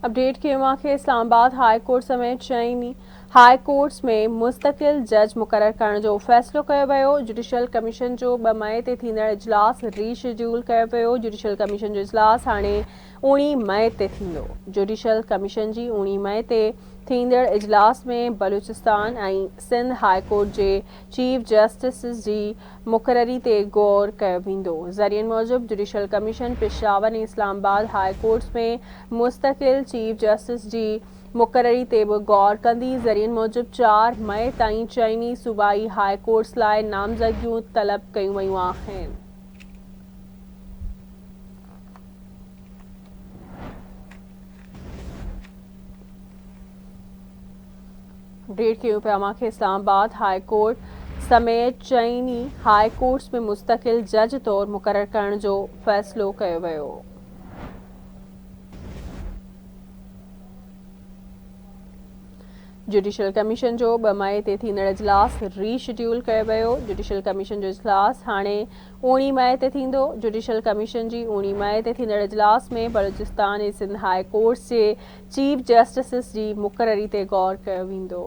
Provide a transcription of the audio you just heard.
Update ڪيو اوهان کي اسلام آباد هاء ڪورٽ سميت چئني هاء ڪورٽس ۾ مستقل جج مقرر ڪرڻ جو فيصلو ڪيو ويو، جڊيشل ڪميشن جو 2 مئي تي ٿيندڙ اجلاس ري شيڊيول ڪيو ويو، جڊيشل ڪميشن جو اجلاس هاڻي اوڻيهه مئي تي ٿيندو، جڊيشل ڪميشن جي اوڻيهه مئي تي ٿيندڙ اجلاس ۾ بلوچستان ۽ سنڌ هاء ڪورٽ جي چيف جسٽسز جي مقرري تي غور ڪيو ويندو. ذريعن موجب judicial commission Peshawar ۽ Islamabad high courts ۾ مستقل چيف جسٽس جي مقرري تي به غور ڪندي. ذريعن موجب 4 مئي تائين چئني صوبائي هاء ڪورٽس لاء نامزدگيون طلب ڪيون ويون آهن. ڊيٽ ڪيون پيا اوهان کي اسلام آباد هاء ڪورٽ سميت چئني هاء ڪورٽس ۾ مستقل جج طور مقرر ڪرڻ جو فيصلو ڪيو ويو. جڊيشل ڪميشن جو 2 مئي تي ٿيندڙ اجلاس ري شيڊيول ڪيو ويو، جڊيشل ڪميشن جو اجلاس هاڻي اوڻيهه مئي تي ٿيندو، جڊيشل ڪميشن جي اوڻيهه مئي تي ٿيندڙ اجلاس ۾ بلوچستان ۽ سنڌ هاء ڪورٽس جي چيف جسٽسز جي مقرري تي غور ڪيو ويندو.